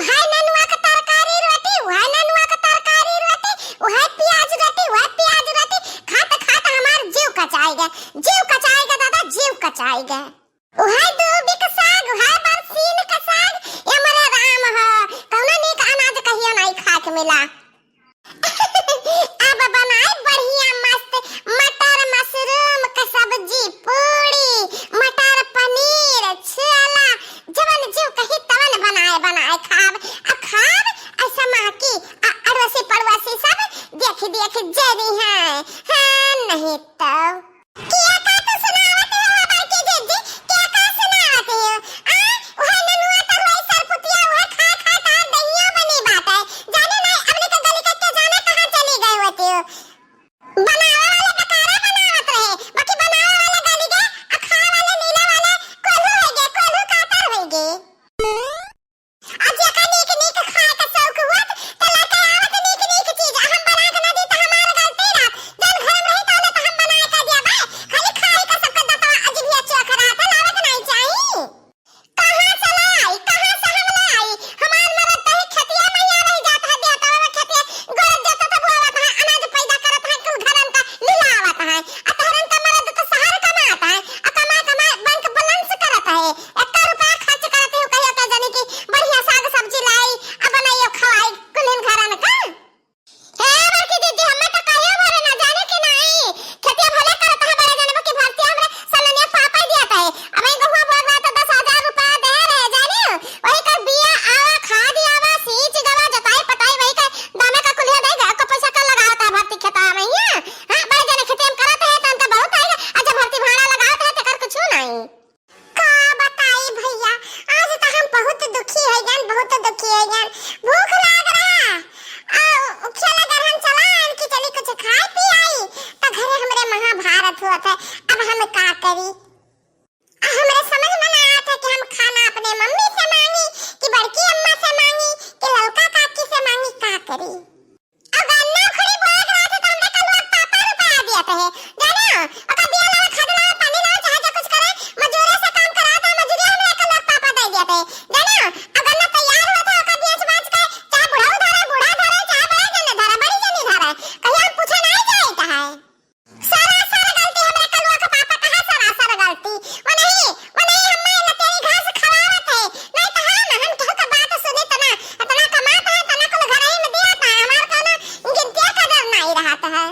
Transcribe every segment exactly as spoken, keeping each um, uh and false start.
उहै ननुआ क तरकारी रोटी, उहै ननुआ क तरकारी रोटी, उहै पियाज रोटी, उहै पियाज रोटी, खात खात हमार जीव कचाइ गै, जीव कचाइ गै दादा, जीव कचाइ गै। उहै दूबी क साग, उहै बरसीन क साग, ए मोरे राम हो, कउनो नीक अनाज कहियो नाहीं खाए क मिला। अब बनाए बढ़िया मस्त मटर मशरूम क सब्जी, पूड़ी, मटर पनीर, छोला, जवन जीव कही तवन बनाए बनाए खाब। आ खाब, आ समाकी, आ अड़ोसी पड़ोसी सब देखि देखि जरी हैं। हाँ, नहीं तो। किया का तू सुनावत हो, बड़की जिज्जी? किया का सुनावत हो? आ, उहै ननुआ तरुआई सरपुतिया, उहै खा खा तार दहिया बनी बाटे। जाने नाहीं, अपने के गली के, के जाने कहाँ चली गई होती हो। बनावे वाले डकारा बनावत रहे, बाकी बनावे वाले गली गे, आ खाए वाले नीले वाले कोल्हू होइ गे, कोल्हू कातर होइ गे। आ जेका नीक नीक खाए का शौक हुआ, त लड़का आवत नीक नीक चीज, आ हम बना के ना दी, त हमार गलती रहत। जौन घर में रही, तौने त हम बनाए का दिया बा। खाली खाए का सबका दतवा अजिभिया चोख रहत, लावे के नाहीं चाही। कहाँ से लाई, कहाँ से हम लाई? हमार मरद तही खेतिया में रह जात है, देवता बाबा खेतिया, गोरत जोतत है, बोवत है, अनाज पैदा करत है, कुल घरन का लिलावत है। आ तोहरन का मरद तो शहर कमात है, आ कमा कमा bank balance करत है। एक्का रुपया खर्च करत है, कहियो के जनी कि बढ़िया साग सब्जी लाई, आ बनाइयो खवाई कुलिन घरन का। हे बड़की दीदी, हमें तो कहियो भरे ना जाने कि नाहीं। खेतिया भले करत है बड़े जने, बाकी भरतिया हमरे सलनिया पापा ही दिया था। अब ई गहुआ बोए रहा तो दस हजार रुपया दे रहे, जाने। वही कर बिया आवा, खाद आवा, सींच गवा, जोताई पटाई, वही कर दामे का कुलिया दे गया, को पैसा का लगावत है भरती खेता में हिया? हाँ, बड़े जने खेतिया में करत है, तो हमका बहुत आएगा। अच्छा, भरती भाड़ा लगावत है, तेकर कुछ नाहीं। का बताई भइया, आज त हम बहुत दुखी होइ गन, बहुत दुखी होइ गन। भूख लाग रहा, आ उखिया लगे रहन चला, इनकी चली कुछ खाए पी आई, त घरे हमरे महाभारत होत है। अब हम का करी? आ हमरे समझ में ना आवत है कि हम खाना अपने मम्मी से मांगी, कि बड़की अम्मा से मांगी, कि ललका काकी से मांगी, का करी? अब गन्ना उखड़ी बोए के रहत है, त हमरे कलुआ के पापा रुपया दियत है, जाने? ओकर बिया लावे, खाद लावे, पानी लावे, चाहे जो कुछ करे, मजूरे से काम करावत है, मजूरिया हमरे कलुआ के पापा दे दियत है, जाने? अब गन्ना तैयार होत है, ओकर बेच बाच के, चाहे बुढ़ऊ धरे, बूढ़ा धरे, चाहे बड़े जने धरे, बड़ी जनी धरे, कहियो हम पूछे नाहीं जाइत है। सरासर गलती हमरे कलुआ के पापा का है, सरासर गलती। वो नहीं, वो नहीं, हम्मा ये लतेरी घास खवावत है। नहीं तो हाँ ना, हम केहू के बात सुनित ना। इतना कमात है, इतना कुल घरही में दियत है, हमार कौनो गिनतिया कदर नाहीं रहत है।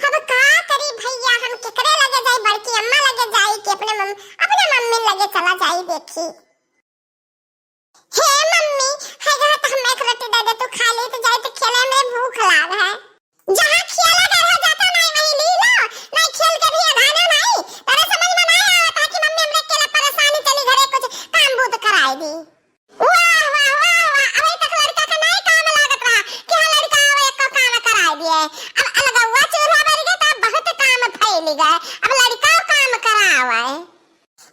अब का करी भइया, हम केकरे लगे जाई, बड़की अम्मा लगे जाई कि अपने मम-, अपने मम्मी लगे चला जाई देखी। हे मम्मी, है घर त हम एक रोटी दे दे, तू खा ले, तो जाए तो खेले में भूख लाग है। जहाँ खेला कर हो जाता नाहीं वहीं ली लो, नाहीं खेल के भी अधाना नाहीं। तेरे समझ में नाहीं आवत है कि मम्मी हमरे अकेले परेशानी चली घरे कुछ काम बूत कराए दी। वाह, वाह, वाह, वाह, अबे तक लड़का का नाहीं काम लागत रहा कि हाँ लड़का आवे एको काम कराए दिए। अब अलगौआ चूल्हा बन गए तो बहुत काम फैल गए, अब लड़का काम करावे।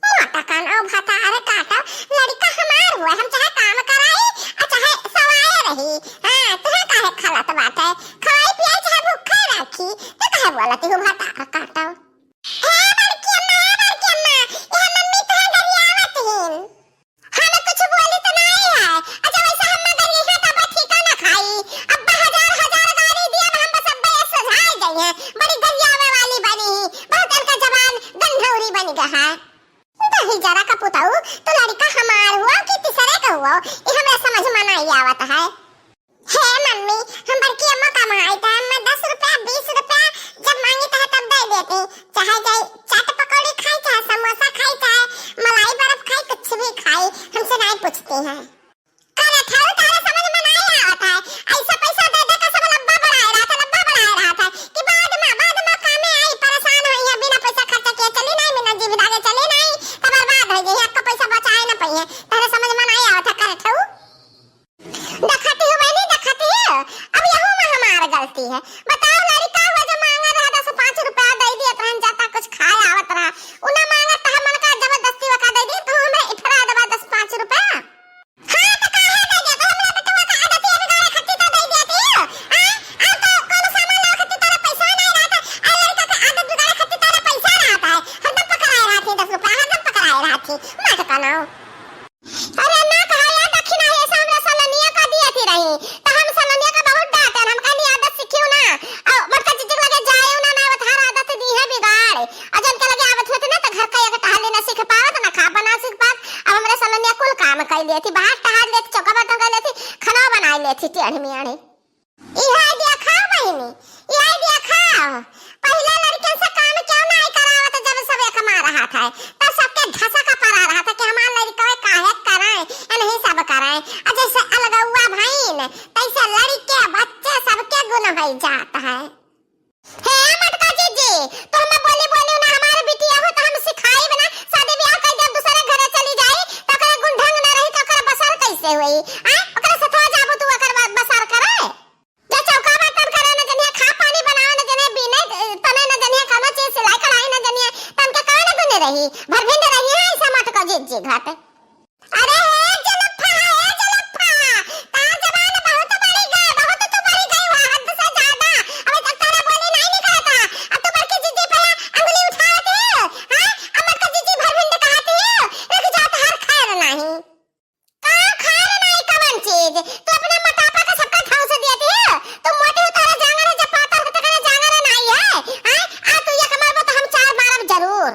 मोटा कान औ भतार काटो, लड़िका हमार हुआ, हम चाहे काम कराई, आ चाहे सवाए रही। हाँ, तुहे काहे खलत बाटे? खवाई पियाई चाहे भूखे राखी, तू काहे बोलत हो भतार काटो? ए बड़की अम्मा, ए बड़की अम्मा, यह मम्मी तुहे गरियावत हिन। हम कुछ बोली तो नहीं है। अच्छा वैसे हम गरिया है तब ठीक ना खाई। अब्बा हजार हजार गारी दिया, हम बस अब्बा ये सुझाए गई है। बड़ी गरियावे वाली बनी ही, बहुत इनका जबान गंधौरी बन गया है। दही जरा का पुताऊ, तू लड़िका हमार हुआ कि तीसरे का हुआ, ये हमरा समझ में नहीं आवत है। हे मम्मी, हम बड़की अम्मा कमाई त हम दस रुपया, बीस रुपया जब मांगी त तब दे देती। चाहे जाई चाट पकौड़ी खाई, चाहे समोसा खाई, चाहे मलाई बर्फ खाई, कुछ भी खाई, हमसे नहीं पूछती हैं। का रखाऊ तारे समझ में नहीं आवत है। ऐसा पैसा दे दे के सब लब्बा बढ़ाए रहा था, लब्बा बढ़ाए रहा था कि बाद में, बाद में कामे आई, परेशान होई है, बिना पैसा खर्चा किए चली नहीं, बिना जीव दागे चली नहीं, तो बर्बाद हो जाई, आपका पैसा बचाए ना पाइए। तारे समझ में नहीं आवत है, का रखाऊ? देखती हो बहनी, देखती हो, अब यहू में हमार गलती है। बताओ, लड़िका हुआ जो मांगा रहा दस पाँच रुपया दे दिया, तहन जाता कुछ खाए आवत रहा, उ ना मांगा त हमन का जबरदस्ती वका दे दी, तो हमरे इफरा दबा दस पाँच रुपया। हाँ, तो काहे दे दिया? तो हमरे बेटवा का आदत ये बिगाड़े खातिर तो दे दिया थी। हाँ? अब तो कोनो सामान लावे खातिर तारा पैसा नहीं रहता, आ लड़िका का आदत बिगाड़े खातिर तारा पैसा रहता है, हरदम पकड़ाए रहती दस रुपया, हरदम पकड़ाए रहती, मार का नाव। अरे ना कहा यार, दक्षिणा है, ऐसा हमरा साला हाथ लेत चौका बर्तन कर लेती, खाना बनाई लेती टेढ़ी मियाढ़ी। इहे देखा बहिनी, इहे देखा। पहिले लड़कियन से काम क्यों नाहीं करावत, जब सब एक माँ रहत है, तब सबके धसका परा रहत है कि हमार लड़िकवे काहे कराए, इनही सब कराए। आ जैसे अलगौआ भइन, तैसे लड़िके बच्चे सबके गुन होइ जात है। हे मटका जीजी, तो हमें बोली बोली ना, हमारे बिटिया हो तो हम सिखाई बना, शादी ब्याह कर जब दूसरे घरे चली जाई, तो ओकरे गुन ढंग ना रही, तो ओकरे बसर कैसे होई? आय, ओकरे सथवा जाबू तू ओकर ब-, बसर करे? जे चौका बर्तन करे न जनिया, खा पानी बनावे न जनिया, बीने, ए, तने न जनिया, कौनो चीज सिलाई कढ़ाई न जनिया, तन के कौन गुण रही? भरभिंड रही है ऐसा मटका जीजी घाट। अरे हे जुलफा, हे जुलफा, तार जबान बहुत बढ़ी गए, बहुत तू बढ़ी गई हुआ, हद से ज्यादा। अबे तक तारा बोली नहीं निकलता, अब तू बड़की जीजी पे अंगुली उठावत है, हाँ? अब मटका जीजी भरभिंड कहती है, रुक जा, तोहार खैर नहीं। का खैर नहीं कवन चीज? तू अपने मोटापा का सबका धौंस दियत है, तू मोटी हो, तोरा जांगर है, जब पातर हो, तकरे जांगर नहीं है, हाँ? आ तू एक मारबो तो हम चार मारब जरूर।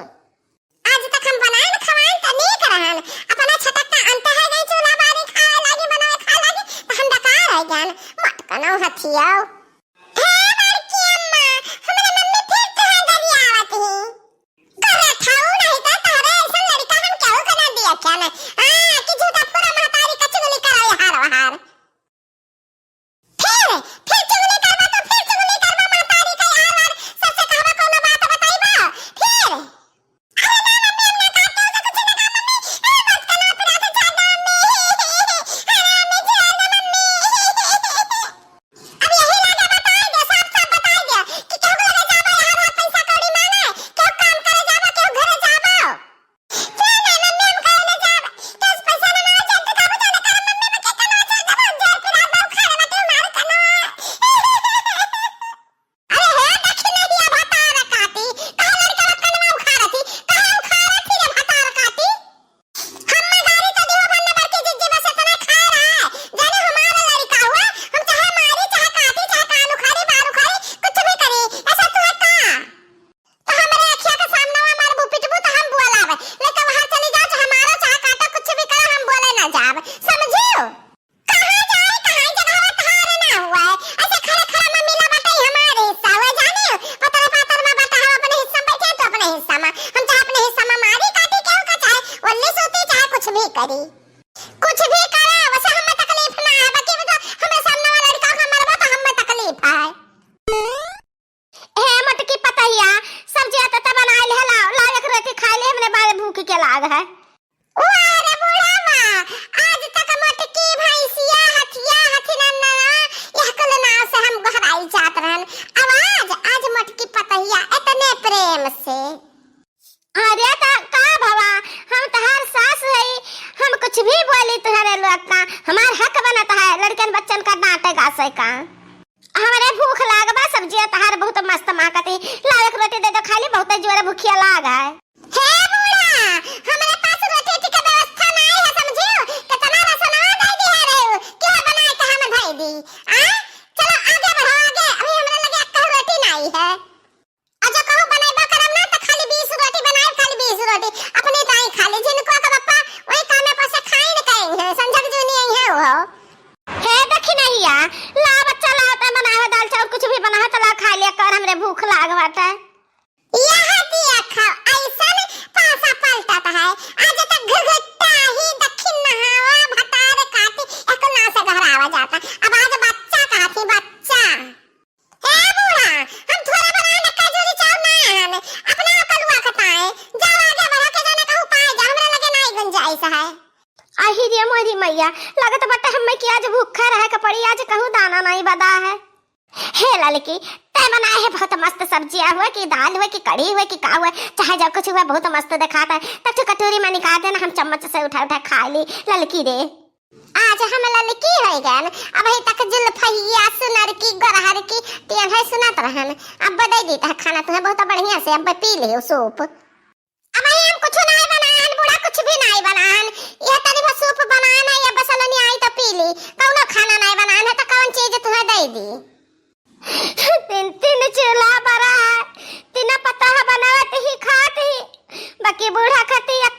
आज तक हम बनाए न खवाए त नीक रहन। अपना छटक का अंत है गई, चूल्हा बारी खाए लागी, बनाए खाए लागी, त हम बेकार है ज्ञान। मत कनो हथियाओ। हे बड़की अम्मा, हमरे मम्मी फिर तोहार गरियावत ही। करे थाऊ नहीं त तोहरे ऐसन लड़का हम केहू के ना दिया क्या ना? आ, कि झूठा पूरा महतारी का चुगली कराए हार वहार। फिर, फिर चुगली करबा तो फिर चुगली करबा, महतारी का यार वार सबसे कहबा, कोनो बात बताइबा? फिर? अरे ना मम्मी, हम ना काटे, उसे कुछ ना कहा मम्मी। अरे मत करना, फिर आके ज्यादा मम्मी। अरे मम्मी, छोड़ दे मम्मी। अब यही लागे बताई दे, साफ साफ बताई दे कि केहू के लगे जाबा, यार वार पैसा कौड़ी मांगे, केहू काम करे जाबा, केहू घरे जाबा। तो हमरे अखिया के सामने मारबू, पिटबू तो हम बोलब, लेकिन वहाँ चली जाओ, चाहे मारो, चाहे काटो, कुछ भी करो, हम बोले ना जाब, समझू? कहाँ जाए, कहाँ जगह बा, तहार ना हुआ है। ऐसे खड़ा खड़ा में मिला बाटे, हमारे हिस्सा हुआ, जाने? पतरा पातर में बाटे, हम अपने हिस्सा में बैठे, तो अपने हिस्सा में, हम चाहे अपने हिस्सा में मारी काटी, केहू का चाहे ओल्ली सूती, चाहे कुछ भी करी, कुछ भी करे, वैसे हमें तकलीफ ना है, बाकी मतलब हमरे सामने वाला लड़का का मरबा तो हमें तकलीफ है। हे मोटकी पतहिया, सब्जिया त, त बनाइल है, लाओ, लाओ एक रोटी खाइ ले, हमरे बारे भूख के लाग है। वाह रे बुढ़ावा, आज तक मोटकी भैंसिया, हथिया, हथिनन्ना, यह कुल नाव से हम गोहराई जात रहन। अब आज, आज मोटकी पतहिया इतने प्रेम से। अरे त का भवा, हम तहार सास हई, हम कुछ भी बोली तुहरे लोग का, हमार हक बनत है, लड़कन बच्चन का डांटे गासे का। हमरे भूख लाग बा, सब्जिया तहार बहुत मस्त महकती। लाओ एक रोटी दे दो, खाली बहुत जोर भूखिया लाग है। हे बूढ़ा, हमरे पास रोटी की व्यवस्था नहीं है, समझियो? कितना रसनवा दे दिया रे, क्या बनाए के हम धई दी? आ? चलो आगे बढ़ो आगे, अभी हमरे लगे एक रोटी नहीं है। और जो कहूँ बनैबा करब ना, तो खाली बीस रोटी बनाए, खाली बीस रोटी। अपने ताई खाली, जिनको का बप्पा वही कामे पर से खाई न कहीं है, संझक जूनी आई है वो। हे दखिनहिया, ला बच्चा, ला, तै बनावे दाल चाउर, कुछ भी बनावे, तो ला खा लिया कर, हमरे भूख लाग बाटे। यह देखो, ऐसन पासा पलटत है। आज तक घुघुट्टा ही दखिन नहावा भतार काटी, एक ना से घरावा जाता। अब आज बच्चा कहती, बच्चा। हे बूढ़ा, हम थोड़ा बनाए न कजूरी चाउर ना हन, अपना कलुआ खताए। जाओ आगे बढ़ा के जाने कहूँ पाए जा, हमरा लगे नाई गुंजाइश है। आही रे मोरी मैया, लगत बाटे हम्मे कि आज भूखा रहे के पड़ी, आज कहूँ दाना नाई बदा है। हे ललकी, तै बनाए है बहुत मस्त सब्जिया हुए कि दाल हुए कि कढ़ी हुए कि का हुए, चाहे जब कुछ हुए बहुत मस्त देखात है। तब तो कटोरी में निकाल देना, हम चम्मच से उठा उठा खा ली ललकी रे। आज हम ललकी होइ गन, अबही तक जुल्फहिया सुनर की गोरहर की तियन है सुनत रहन। अब दे दी तह खाना तुम्हें बहुत बढ़िया से, अब पी लियो सूप। अबही हम कुछ नाई बनान, बूढ़ा कुछ भी नाई बनान, यह तनी भर सूप बनान है, या बसलोनी आई तो पी ली, कौनो खाना नाई बनान है तो कौन चीज तुम्हें दे दी? तीन तीन चूल्हा बरा है, तीन पतोह बनावत ही खात ही, बाकी बूढ़ा खाती या